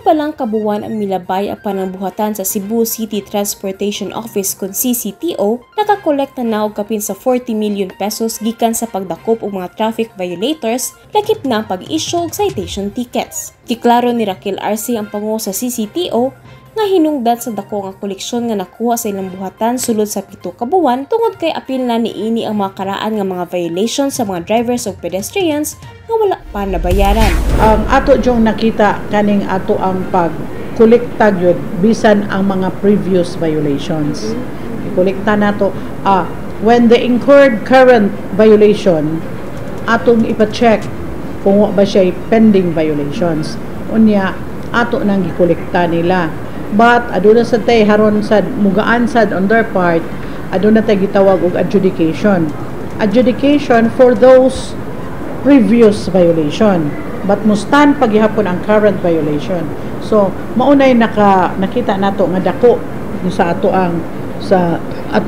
Pa lang kabuwan ang milabay apan ang buhatan sa Cebu City Transportation Office kon CCTO nakakolekta na og kapin sa 40 million pesos gikan sa pagdakop og mga traffic violators, lakip na ang pag-issue og citation tickets. Giklaro ni Raquel Arce, ang pangulo sa CCTO, nga hinungdan sa dako nga koleksyon nga nakuha sa ilang buhatan sulod sa 7 ka buwan tungod kay apil na niini ang mga karaan nga mga violation sa mga drivers ug pedestrians nga wala pa nabayaran. Ang ato jung nakita kaning ato ang pag kolekta gyud bisan ang mga previous violations. Ikolekta nato when they incurred current violation, atong ipa-check kung wa ba siya pending violations. Unya ato nang gikolekta nila. But aduna sa tay haron sad mugaan sad on their part, aduna tay gitawag og adjudication. Adjudication for those previous violation. But mustan paghihapon ang current violation. So maunay nakita nato nga dako sa ato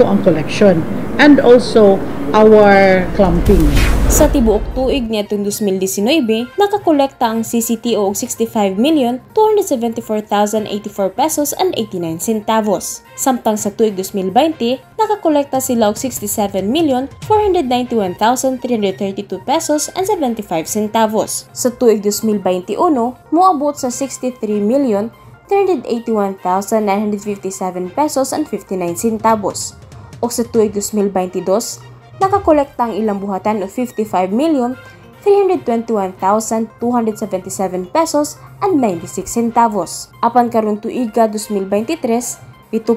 ang collection and also our clamping. Sa tibuok tuig niadtong 2019, nakakolekta ang CCTO og 65,274,084 pesos and 89 centavos. Samtang sa tuig 2020, nakakolekta sila og 67,491,332 pesos and 75 centavos. Sa tuig 2021, moabot sa 63,381,957 pesos and 59 centavos. O sa tuig 2022, nakakolekta ang ilang buhatan og 55,321,277 pesos and 96 centavos. Apan karon tuiga 2023, 7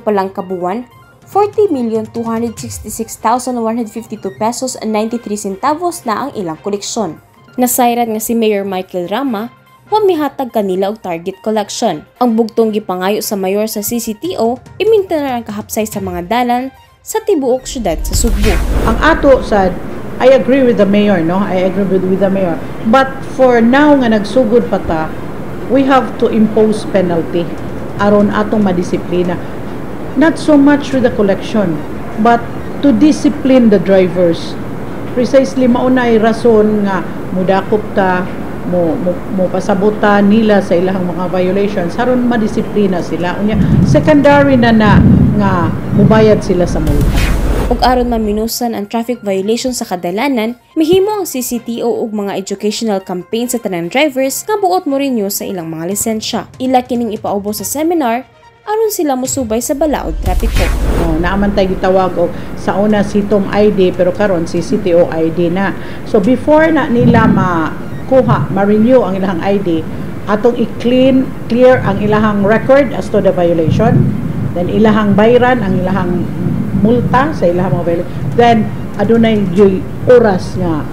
pa lang kabuwan, 40,266,152 pesos and 93 centavos na ang ilang koleksyon. Nasayran nga si Mayor Michael Rama wa mihatag kanila og target collection. Ang bugtong gipangayo sa mayor sa CCTO, i-maintain ang kahapsay sa mga dalan sa tibuok syudad sa Sugbo. Ang ato sa, I agree with the mayor, no? I agree with the mayor. But for now nga nagsugod pa ta, we have to impose penalty aron atong madisiplina. Not so much with the collection, but to discipline the drivers. Precisely maunay rason nga mudakop ta, mo pasabutan nila sa ilang mga violations aron madisiplina sila. Unya secondary na na nga mubayad sila sa multa. Ug aron maminusan ang traffic violation sa kadalanan, mihimo ang CCTO og mga educational campaign sa tanang drivers nga buot mo renew sa ilang mga lisensya. Ila kining ipaubos sa seminar aron sila mosubay sa balaod trapiko. Oh, naaman tay gitawag og sa una CITOM ID, pero karon CCTO ID na. So before na nila makuha, ma-renew ang ilang ID, atong i-clean, clear ang ilahang record as to the violation. Then ilahang bayran ang ilahang multa sa ilahang mga violation. Then adunay juy oras nga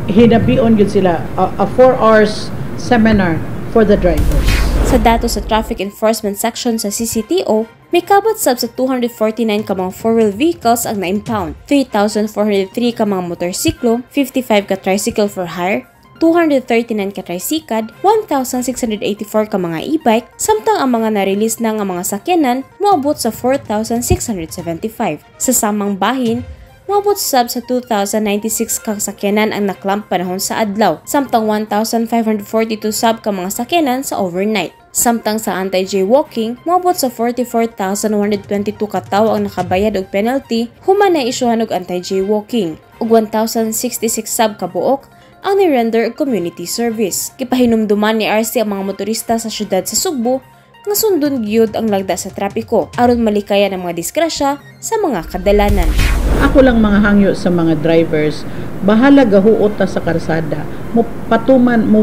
hinabion gyud sila, a 4 hours seminar for the drivers. Sa datos sa Traffic Enforcement Section sa CCTO, may kabat sab sa 249 ka mga four-wheel vehicles ang na-impound, 3,403 ka mga motorsiklo, 55 ka tricycle for hire, 239 ka tricycad, 1,684 ka mga e-bike, samtang ang mga na-release na nga mga sakyanan moabot sa 4,675. Sa samang bahin, moabot sab sa 2,096 ka sakyanan ang na-clamp panahon sa adlaw, samtang 1,542 sab ka mga sakyanan sa overnight. Samtang sa anti-jaywalking, moabot sa 44,122 ka tawo ang nakabayad og penalty human na isyuhan og anti-jaywalking, ug 1,066 sab ka buok ang ni-render og community service. Gipahinumduman ni Arce ang mga motorista sa syudad sa Sugbo nga sundon gyud ang lagda sa trapiko aron malikayan ang mga disgrasya sa mga kadalanan. Ako lang mga hangyo sa mga drivers, bahala gahuot ta sa karsada, mo patuman mo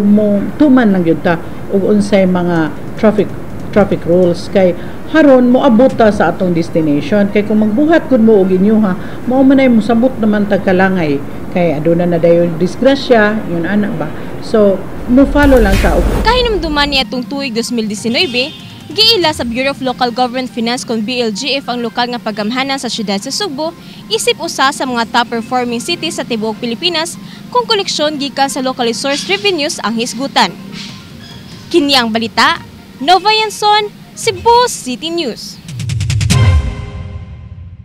tuman lang gyud ta og unsay mga traffic traffic rules kay haron moabot ta sa atong destination, kay kung magbuhat gud mo og inyuha, mao man ay mosabot naman tag kalangay kay aduna na dayon disgrasya yun ana ba. So mo follow lang ta. Kahinumduman niadtong tuig 2019, giila sa Bureau of Local Government Finance kon BLGF ang lokal nga pagamhanan sa syudad sa Sugbo isip usa sa mga top performing cities sa tibuok Pilipinas kung koleksyon gikan sa locally sourced revenues ang hisgutan. Kini ang balita, Nova Yanson, Cebu City News.